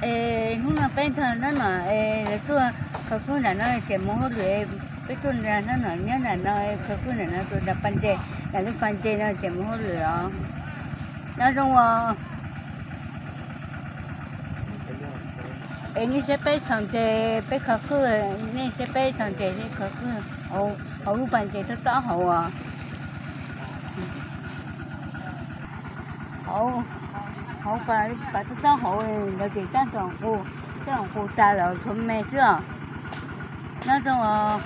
Es hnub no peb nrog Nab Nom es lawv tuaj khaws kub nram no ces mus hauj lwm, peb tuaj nrog Nab Nom nyob nram no khaws kub nram no, tus nram pas ntses, nram lub pas ntses no ces mus hauj lwm os. Nyob zoo os. Es nej saib peb txhos ntses peb khaws kub, nej saib peb txhos ntses peb khaws kub hauv lub pas ntses tob tob hauv os. Hauv, hauv pas tob tob hauv ntawd ces tab tom qus, tab tom qus tas lawm tshuav me xwb os. Nyob zoo os.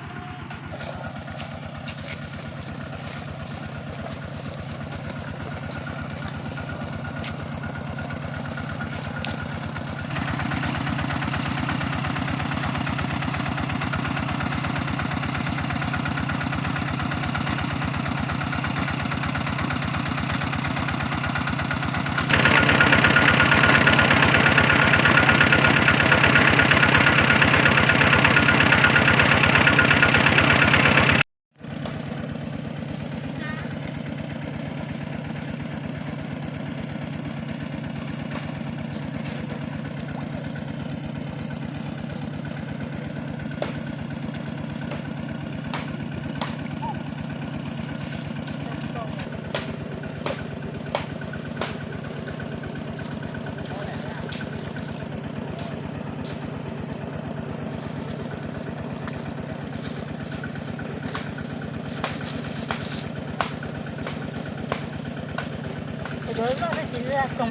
Cov loj tab sis laj xoo,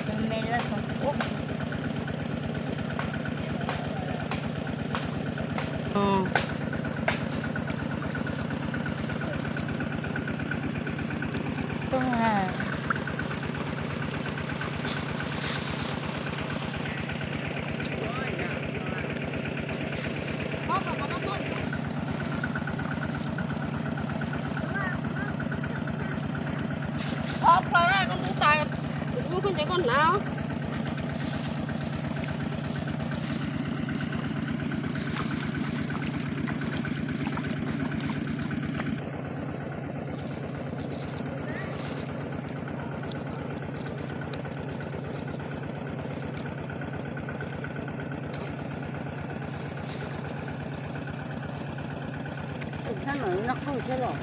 cov me laj xoo ub. Ob plaws na, koj ntub tas, kuv muab koj ntsev koj hnav. Thaum no noj qauj thiab los.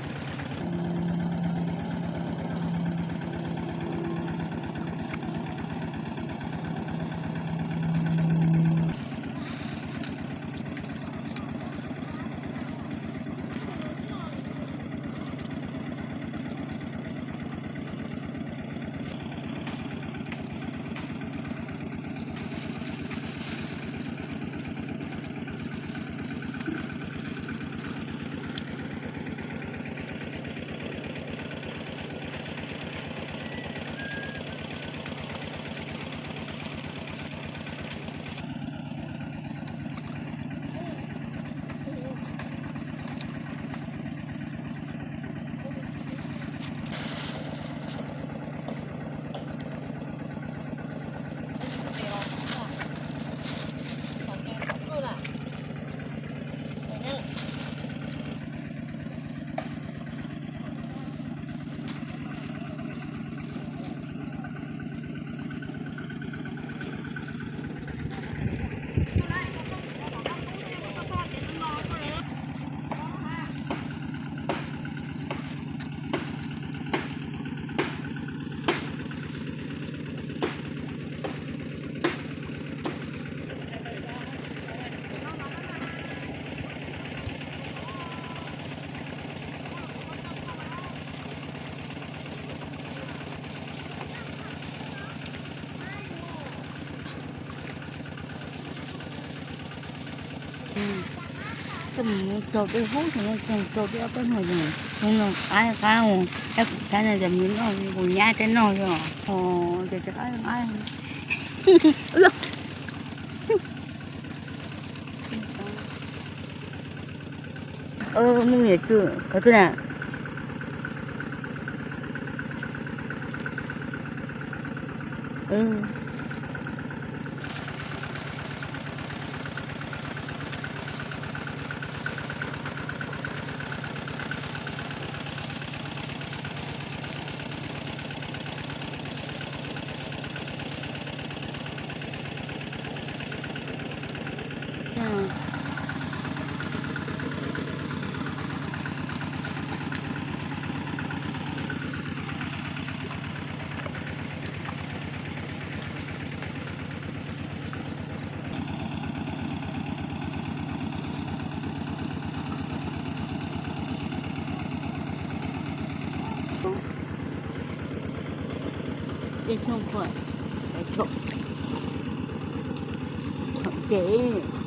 Koj mus rau peb hub, rau peb ob peb hub, zoo no qab qab, kuv saib no ces mus noj, kuv nyab tej noj xwb os, ces qab qab. Muaj niam tswm qhov twg na? Tej hnub puag, txhob, txhob ces.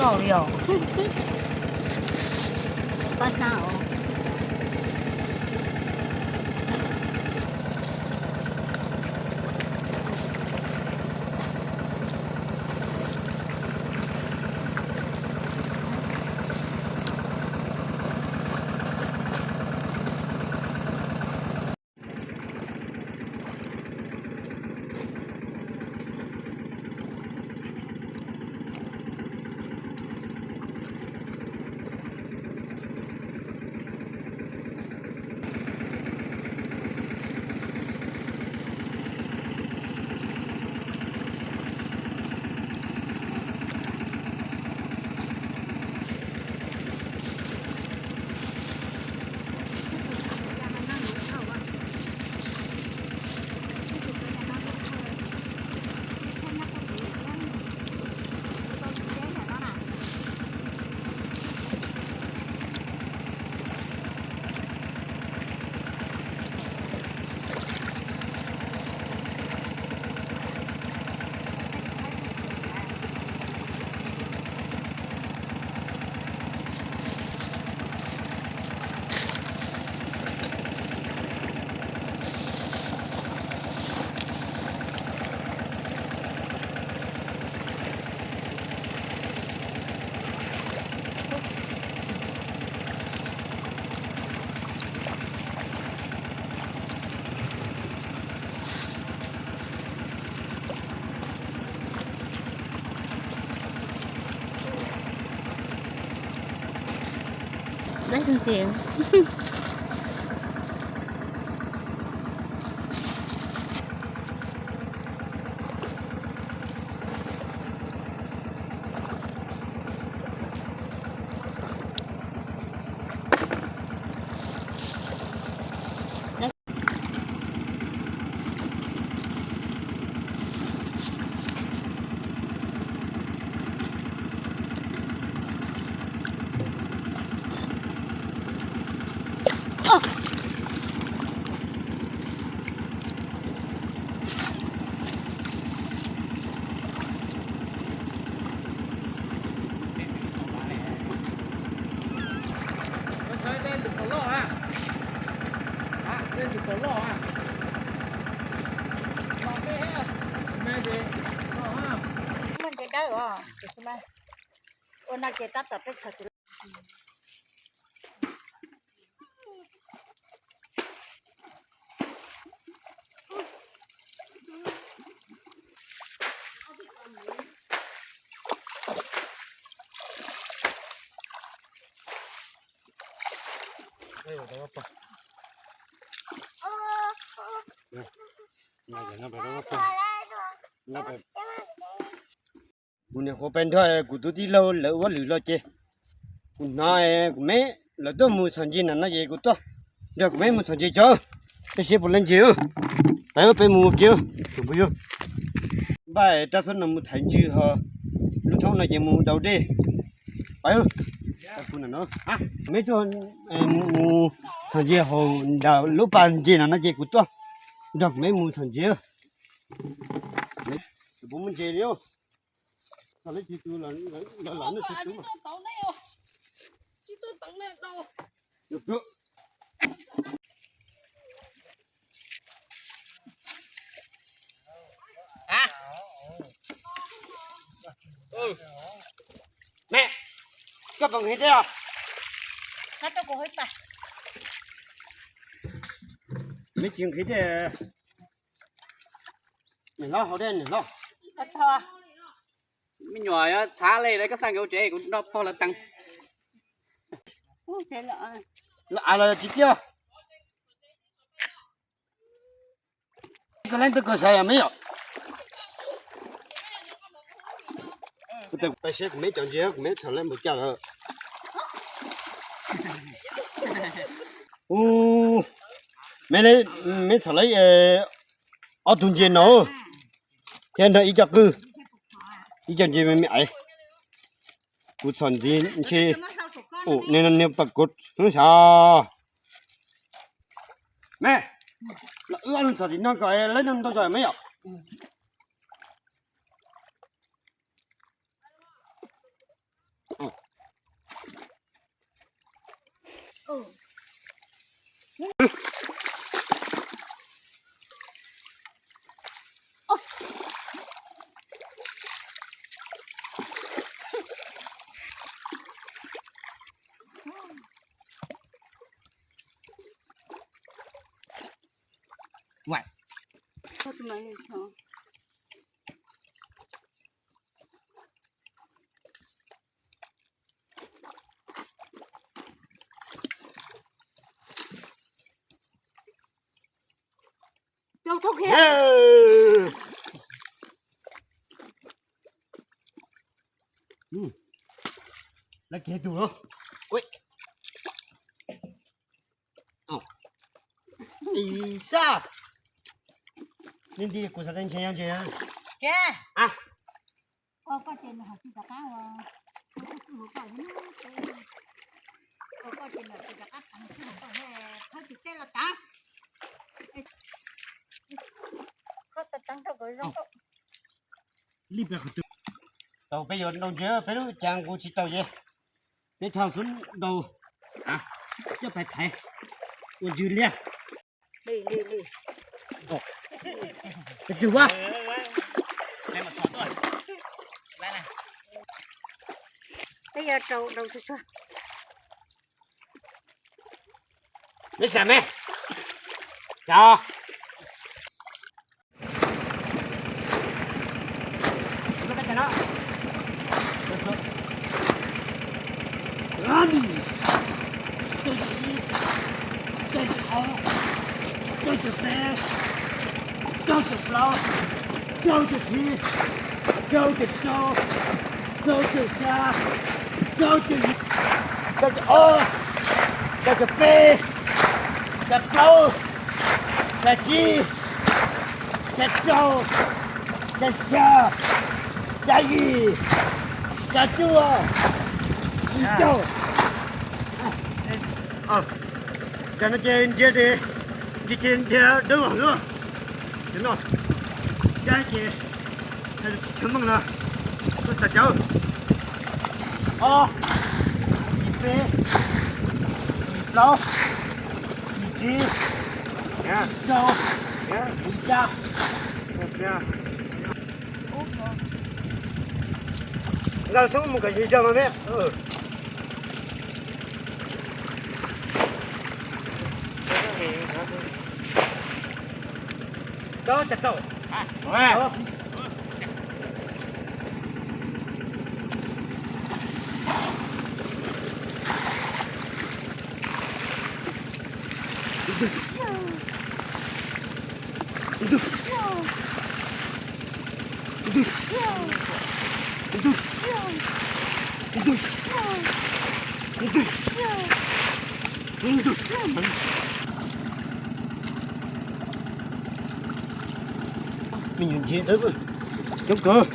Loj li os. Paj hnab os. Laib tus ntses. Muaj ntses dawb os, ua no ces tab tom peb txhos tus. Kuv niam qhuav pais nrog kuv tus tij laug lawv ua lwm los ces kuv hnov kuv meb lawv tuaj mus txhom ntses na no ces kuv tuaj nrog kuv meb mus txhom ntses tso. Peb saib puas laib ntses, peb mus ua ke tus phooj ywg. Npaj rab xab no mus thaiv ntswg ho lub thoob no ces mus daus dej. Peb tuaj mus txhom ntses hauv nram lub pas ntses no no ces kuv tuaj nrog kuv meb mus txhom ntses. Puas muaj ntses li? Txog lawv tsis tu, lawv los nej tsis tu. Meb, koj puas nqhis dej os? Meb tsis nqhis dej. Niam hlob haus dej niam hlob. Me nyuam yuav txhav li, koj xa nkawd ua tsev kuv nrog pog lawv teev. Los av los tsis tiaj. Koj leej twg koj xav yog meb yom? Kuv tes kuv pais saib kuv meb cov ntses kuv meb txhom lawm npaum cas lawm. Ub, meb, meb txhom lawm ob tug ntses no thiab nrog ib co qwj, ib co ntses me me aiv. Kuv txhom ntxiv ntshe, ub, niag no niag pas kuv hnub xyov. Meb, los wb ob leeg txhom tim no kom lawv no ntau zog meb yom. Lawv kev tus los. Ib sab. Ni nti kuv xav tau ntshe nyob ntses. Koj ces nws ho tsis rov qab ua, koj ces nws tsis rov qab teev xwb, koj thawj tsis tej los tav. Koj teev rau kom zoo. Tau peb yuav ntaus ntses, peb lub cas nqus tsis tau ces peb thau xub ntaus coj pais thaiv ua ntws liaj. Li li li. Tus twg ua? Peb yuav rau rau tsuag tsuag. Meb txam me. Txam. Rau caum plaub, rau caum tsib, rau caum rau, rau caum xya, rau caum yim, rau caum ob, rau caum peb, xya plaub, xya tsib, xya rau, xya xya, xya yim, xya cuaj, yim caum. Cov no ces ntsia, ntsia ces ntsia dawb vog xwb. Cov no, saib ces tsis tshua meej no. Tuaj xav cauv. Ob, yim peb, yim plaub, yim tsib, yim rau, yim xya. Nkag txhob mus kom zig zog mas me. Rau, rau. Me nyuam ntses dawb coob kawg.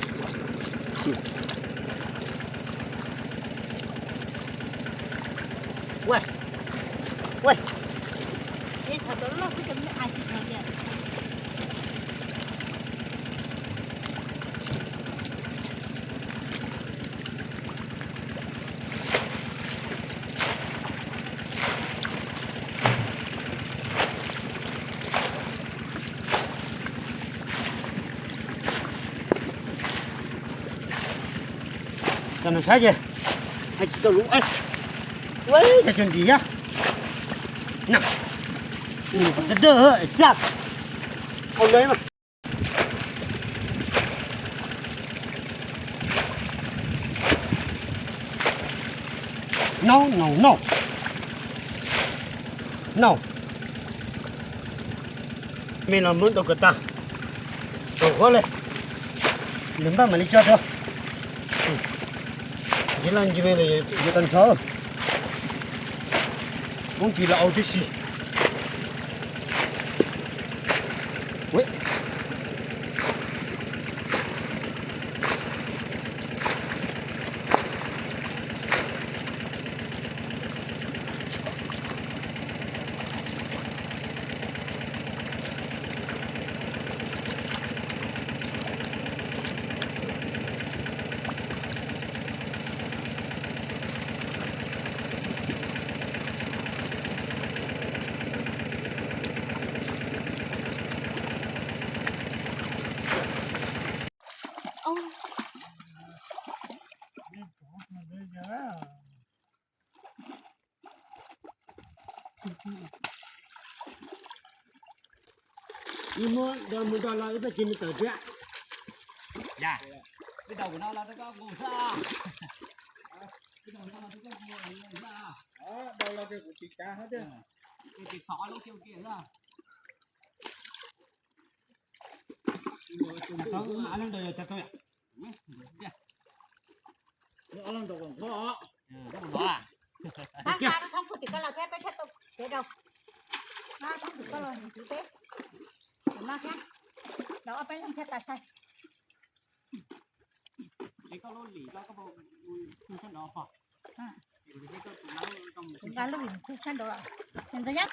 Cov no saib ces hais tsis tau lus. Ua cas tsuas ntim yab na, nws qhov dawb dawb xab. Au le mas. No no no no. Me los muab rau kom tag, rau qhuav li, nws npaj mam li tso rau. Ntshe los ntshe me los yuav tau nrho, koob tis los au tib si. Ib muab do mus do los ib tag kis me tawm thiab. Yog, twb tau kuv no los rau koj nqus xwb. Twb tau kuv no los rau koj nqus xwb. Tsis txhob lub kiag kiag xwb. Leej ntawd yog cov tau yom? Leej ntawd kom nqhuab os. Mas ma rau thoob tim koj los thiab peb thiaj tau kev rau. Ma rau thoob tim koj los tus teb. Tus no thiab. Los ob peb leeg thiaj tas sai. Kuv nqa lub vim khu sab nraud los. Ntxawm nyab.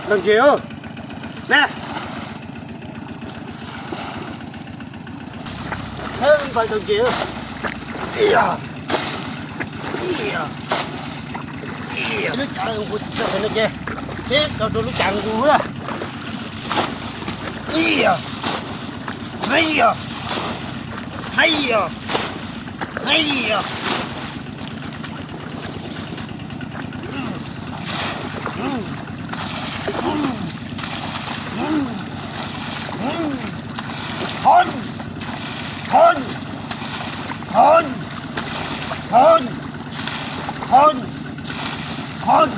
Ntaus ntses, na. Npawg ntaus ntses. Lub cav nqus tsis txog no ces, seb tau rau lub cav nqus lawm. Ib yog, ib yog, ib yog, ib yog. Thon, thon, thon, thon, thon, thon.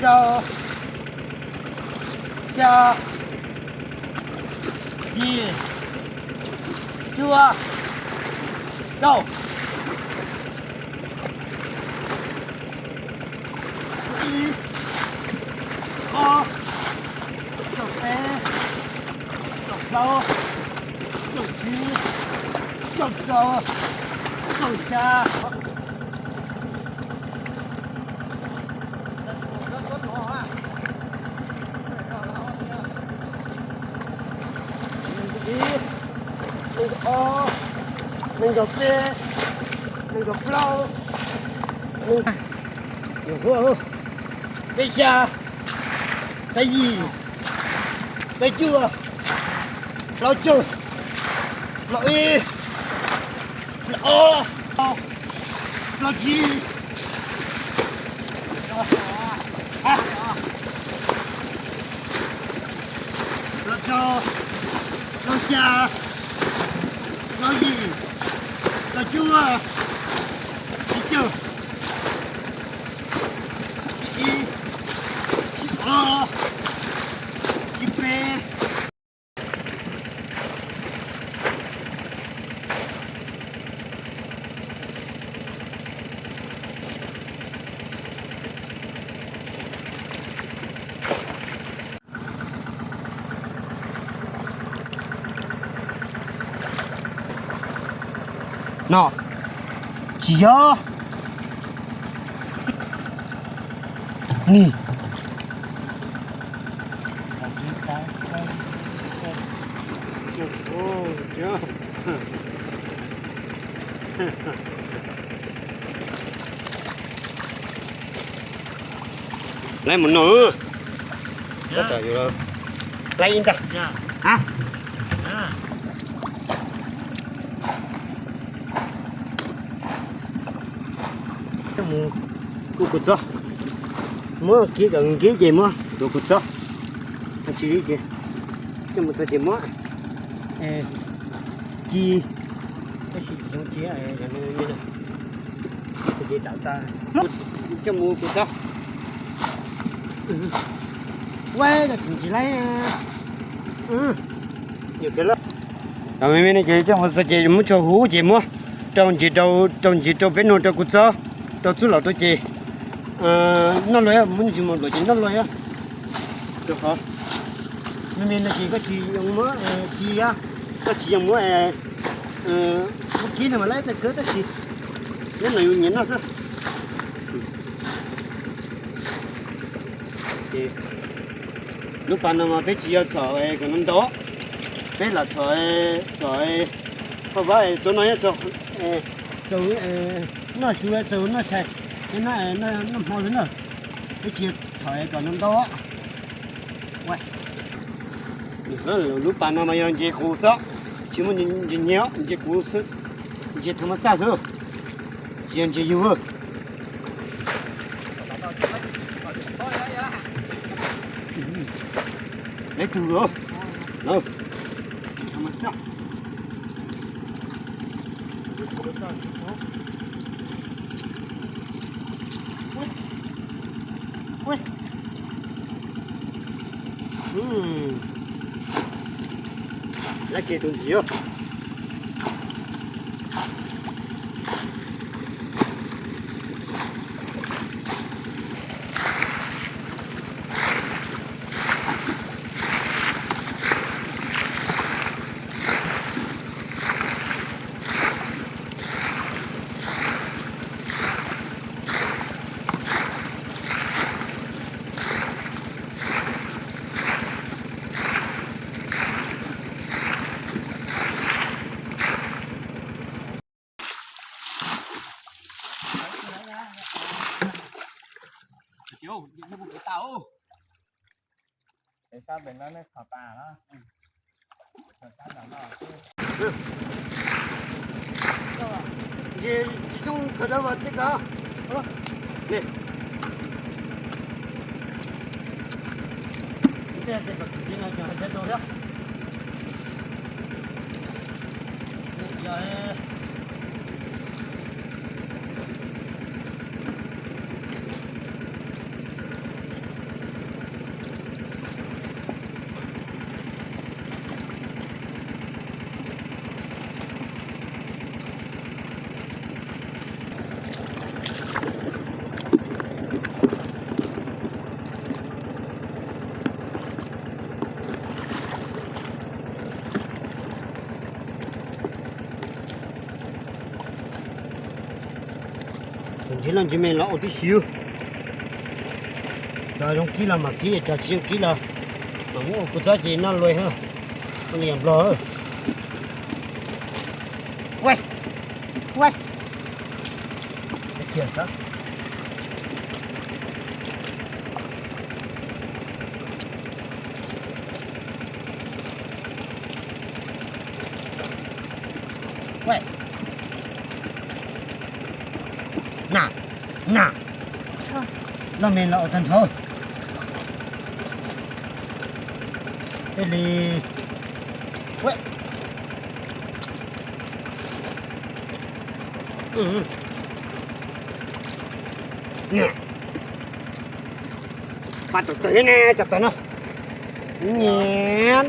Rau, xya, yim, cuaj, rau. Ib, ob, kaum peb, kaum plaub, kaum tsib, kaum rau, kaum xya. Nees nkaum ib, nees nkaum ob, nees nkaum peb, nees nkaum plaub, nees, peb xya, peb yim, peb cuaj, plaub caug, plaub ib, plaub ob, plaub tsib, plaub rau, plaub xya, plaub yim, plaub cuaj, tsib caug, tsib ib, tsib ob, tsib peb. No, tsis yog. Ni. Laib mus no. Laib ib ntag. Mus kuv txob, muab kiv kom nkib ces muab rau kuv txob. Tsis li ces coj mus txog ces muab ci, tab sis tsis zoo ci, coj mus kuv txob. Ua tsis laib. Tau me me no ces coj mus txog ces muab tsau huv ces muab rau ntsis, rau ntsis rau peb no rau kuv txob, rau txub laus rau ces noj luaj, muab ntsis mus luaj ces noj luaj. Rau qhov me me no ces koj tsis yoo muab ci, koj tsis yoo muab, muab kiv no mas laib tag kawg tab sis nyob no yus nyiam noj xwb. Ces lub pas no mas peb tsis yog txhom kom no ntau, peb lam txhom kom phaj vab txaus no, txaus noj su, txaus noj sai, noj hmo xwb na. Peb tsis yog txhom kom no ntau. Lub pas no mas yog ntses qus xwb, tsis muaj ntses nyiaj, ntses qus xwb, ntses thas mas xaj xwb, tsis yog ntses yug. Lawv tug los, lawv. Lawv kiag tus ntsis os. Ntshe tsis tau khaws dab vas tej ko. Li. Tej ko tsis tau thiab. Ntsib laj ntsib me los ua tib si. Cov zoo kib los mam kib, cov tsis zoo kib los mam muab ua kuv txob ces noj luag. Ua li yam nplog. Ua, ua. Na, na. Loj me los ua tag nrho. Thiaj li. Pab tau tawm ne, cov tawm no. Nyiam.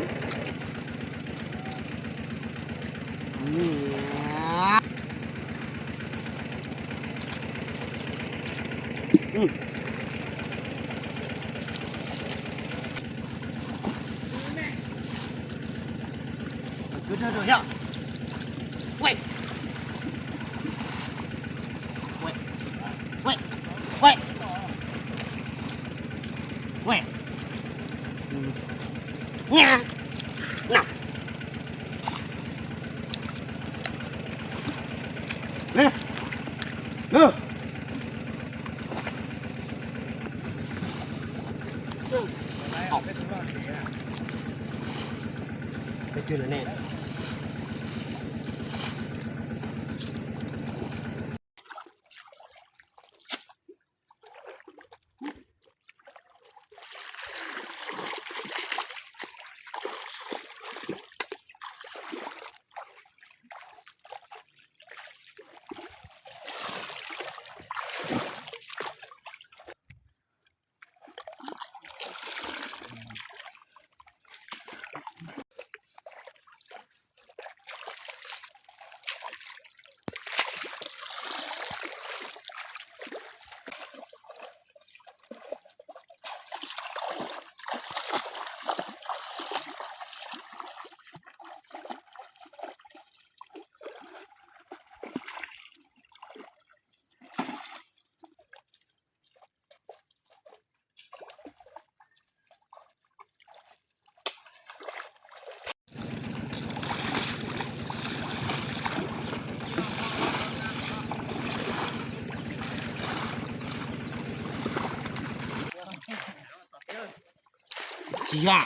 Tsis yog.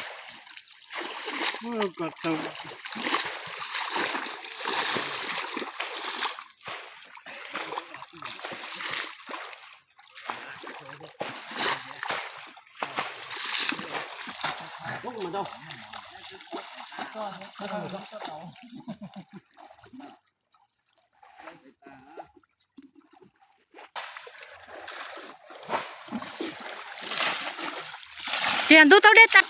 Tias ntub tau dej tas.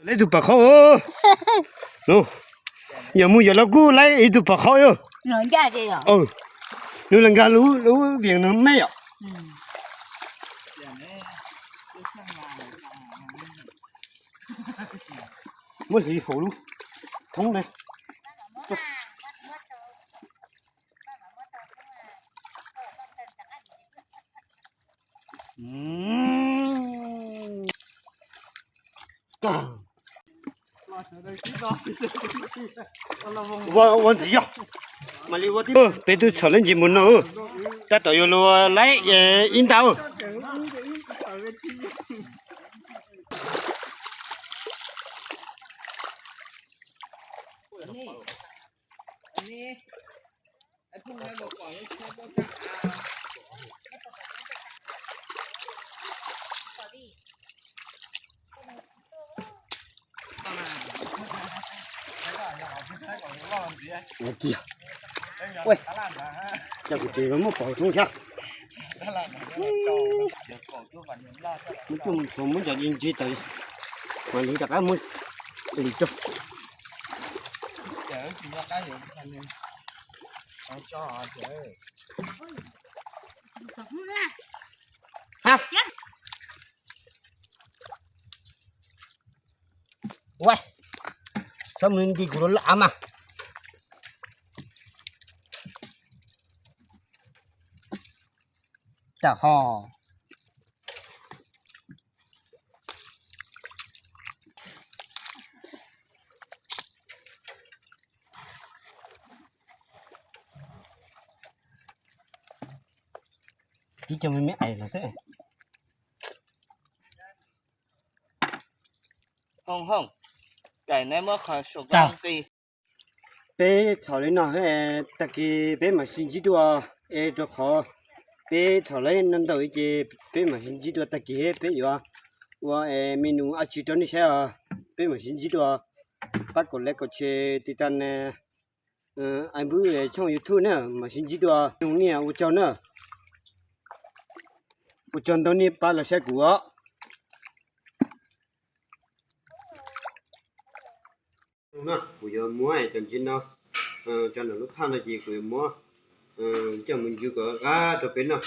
Laib tus pam qhaub. Yog mus yog los kuj laib ib tug pam qhaub yom. Nws le nkag lub vias no me yom. Muab hliv hauv lub thoob ne. Ua ntxiv yog, mam li ua tib. Peb twb txhom lub ntsis mus no, tab tom yuav luag laib ib nta. Ua kiag, cov kuv tsis muab pov thoob thiab. Muab coj mus tshuav muab cov ntsis tawm, mas nws rov qab muab lis rau. Ua, txhob mus nti kuv lub av mas. Tam ho tib co me me ais los xwb. Hooj hooj, kais neb muab qhov suav nqi. Peb txhom li no, tag kis peb mam sib ntsib dua, es rau qhov peb txhom li no ntau ces peb mam sib ntsib dua tag kis peb yuav ua menu dab tsi rau nej saib os. Peb mam sib ntsib dua, pab kom like kom share tiv tas ne, ai npwb tshooj YouTube na, mam sib ntsib dua, zoo niaj ua tsaug na. Ua tsaug ntau nej pab los saib kuv os. Kuv yuav muab cov ntsis no tso nram lub phaj no ces kuv yuav muab coj mus ncu kom qab rau peb noj.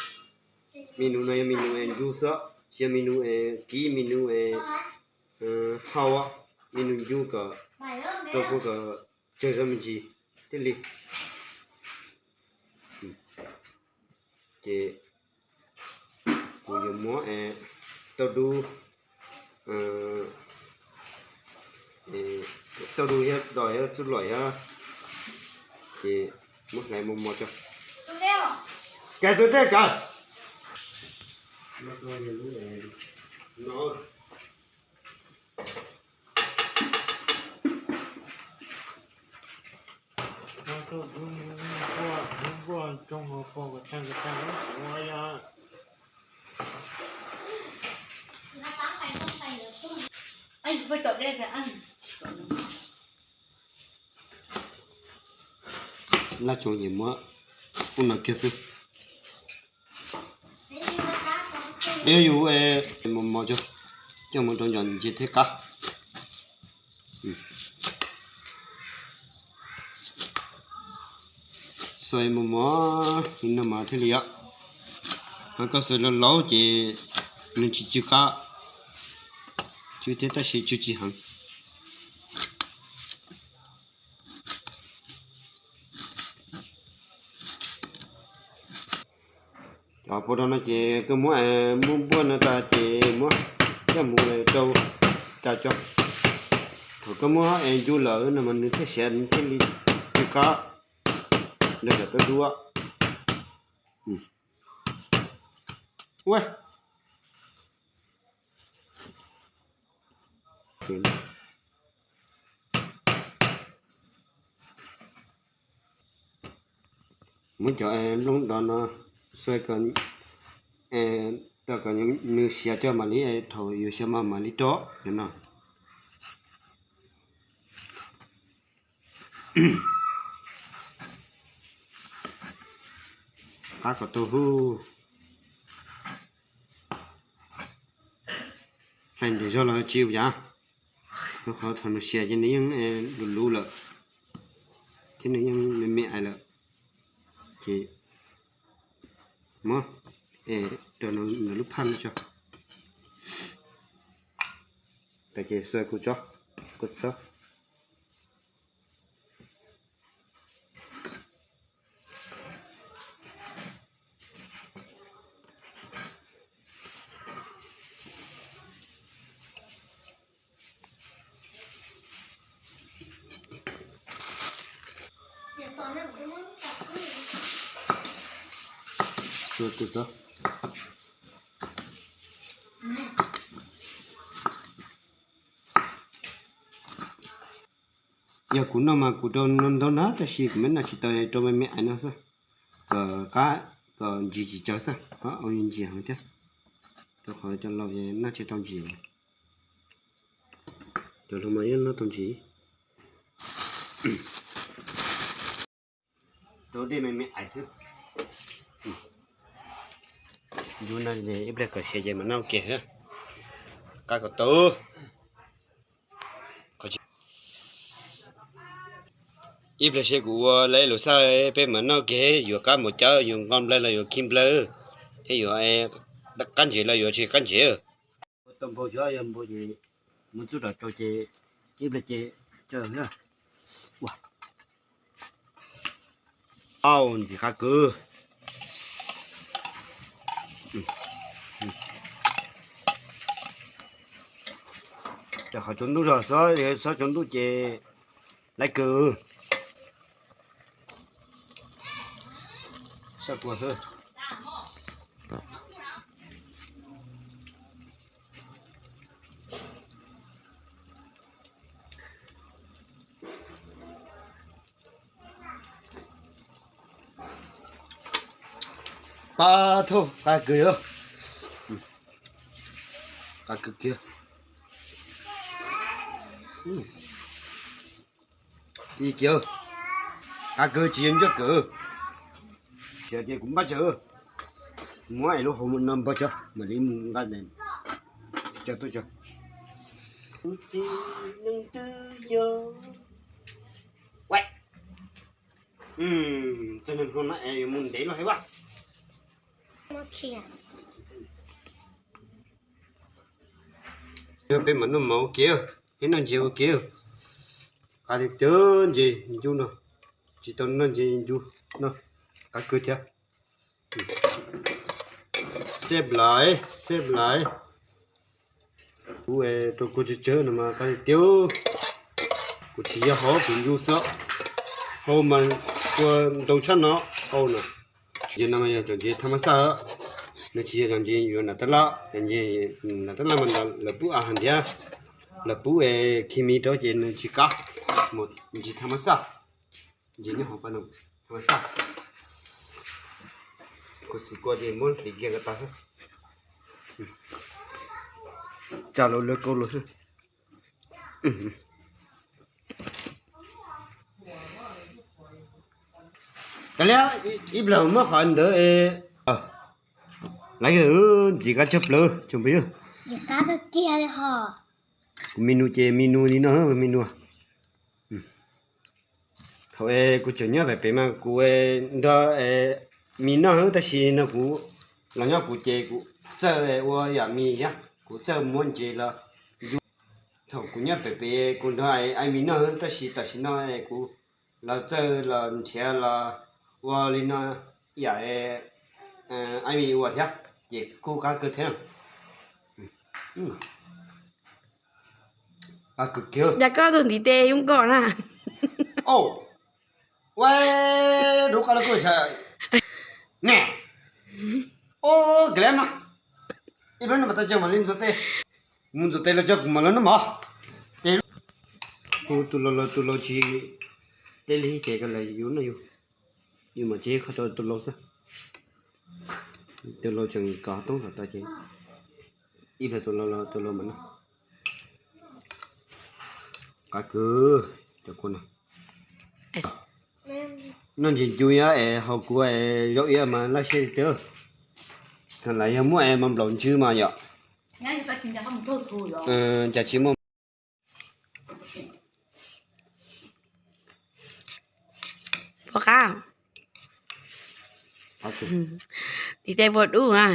Menu no yog menu ncu xwb, tsis yog menu kib, menu hau, menu ncu kom rau kuv kom tsawg zog me ntsis thiaj li. Ces kuv yuav muab tauj dub, tauj dub thiab dos thiab txuj lom thiab, ces muab hlais mos mos tso. Kav tus dej kav. Laj tsoom yim muab ub no kiag xwb. Peb yuav mos mos tso, coj mus rau ncov ntsis thiaj qab. Xaws mos mos li no mas thiaj li yom. Ho koj xaws laus laus ces nws tsis tsw qab, tsw thiab tab sis tsw tsis heev. Cov puas rau no ces koj muab npuaj npuaj no tas ces muab coj mus rau tas tso. Thaum koj muab ncu lawm no mas nws thiaj siav, nws thiaj li tsw qab nrog cov tauj dub. Ua, muab cov nplooj do no xuas kom, kom nws siav coj mam li, thaum yuav siav mas mam li rov no. Qab kom tau hub. Hlais ntev zog los tsis ua cas, rau qhov thaum nws siav ces nws yeej luv luv lawm thiab nws yeej me me ais lawm. Ces muab rau nws lub phaj no tso. Tas ces xuas kuv tso, kuv tso. Xuas kuv tso. Yog kuv noj mas kuv rau no ntau na, tab sis kuv me noj tsis tau, rau me me ais no xwb, kom qab, kom ntsis tsis tsawg xwb, ua ntsis heev thiab, rau qhov cov laus noj tsis tau ntsis, cov hluas mas yeej noj tau ntsis. Rau dej me me ais xwb. Yus no ib pliag kom siav ces mam noj ua ke, qab kom tau. Ib pliag seb kuv ua lawv lus xaj peb mam noj ua ke, yuav qab mus cawv, yuav nqos nplawg los yuav khi nplawg, thiab yuav qab ntsev los yuav tsis qab ntsev. Ua tau npau tsuav, yog npau ces mus txuj tom rau ces ib pliag ces tsawg na. Ua, au, ntxim qab kawg. Rau qhov tsaus ntuj zog, xob, xob tsaus ntuj ces laiv kawg. Sab kua xwb. Pab thauj qab kawg, qab kawg kiag. Ib kiag, qab kawg tsis yog ncaj kawg. Tsis yog ces kuv npaj tsawg, muab es lub hauv no npog tso mam li mus nqa, tsis tso tuaj tso. Txog nag hmo no es yuav mus ntev los hais vaj. Peb mam noj mov ua ke, peb noj ntses ua ke. Qab tiag tiag ntses ncuj no, tsis tau noj ntses ncuj no, qab kawg thiab. Xeb laiv, xeb laiv. Kuv rau kua tsawg tsawg no mas qab tiag tiag. Kuv tsis yog hau, kuv ncu xwb, hau mas kua ntau tshaj no, hau no. Ntses no mas yog cov ntses thaj ma xaj, nws tsis yog cov ntses yuav nram tab laj, cov ntses nram tab laj mas lawv pub a ha ntiav, lawv pub khi mi rau ces nws tsis qab, mus ntses thaj ma xaj, ntses nyob hauv pas no thaj ma xaj. Kuv xim kua ces muab hliv kiag ko tas xwb, tsa lawv lawv kaus lawm xwb. Kav liam, ib pliag muab qhov ntawd, laiv ntxim qab tshaj plaws tsoom phooj ywg. Kuv mi nus ces mi nus li no, mi nus. Thaum kuv tseem nyob pem pem mas kuv nrog mi noj, tab sis no kuv los nyob kuv ces kuv txawj ua yam mi thiab, kuv txawj muab ntses los ncu. Thaum kuv nyob pem pem kuv nrog aib mi noj, tab sis tam sim no kuv los txawj los nrhiav los ua li no yam aib mi ua thiab, ces kuj qab kawg thiab. Qab kawg kiag. Yog koj tus ntiv tes zoo nkauj na. Ua, rub qab los kuj sawv ne. Ua, kav liam mas. Lub no mas tau coj mam li ntxuav tes. Mus ntxuav tes los coj kuv mam li noj mov. Hu tus laus los tus laus tsis teb li ces koj los yus noj yus. Yus mam tsis qhov rau tus laus xwb. Tus laus tseem kov toob tom tau ces ib pliag tus laus los tus laus mam noj. Qab kwv cov kua no. Noj ntsis ncu nyob es haus kuv es zaub iab mas laj siab li twg. Thaum lawv yog muaj es mas nplaum ntsw mas yom. Cas tsis muaj. Puas qab? Tim tej puas dub a.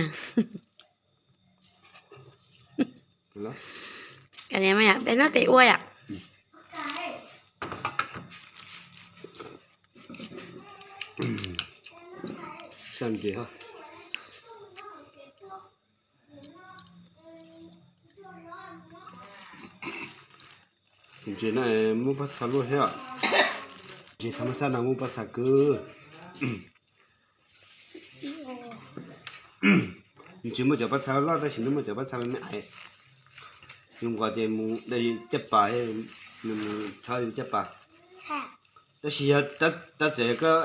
Tes no tes ua yom. Ntses no muaj paj txha luaj thiab. Ntses thab maj xab no muaj paj txha kwv. Ntses muaj cov paj txha loj tab sis no muaj cov paj txha me me ais. Yus nqos ces mus dai caj pas, nws mus chob yus caj pas. Tab sis yog tab txawm koj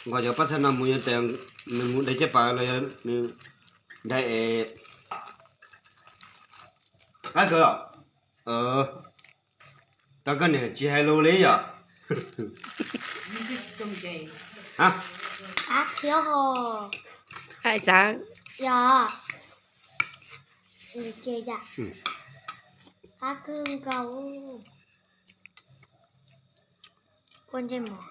nqos cov paj txha no mus yog tias nws mus dai caj pas los yog nws dai es qab kawg. Tau koj niam tsis hais lus li yom. Qab khiab ho. Hais xav. Yog. Qab kawg nkaus. Kua ntsej muag.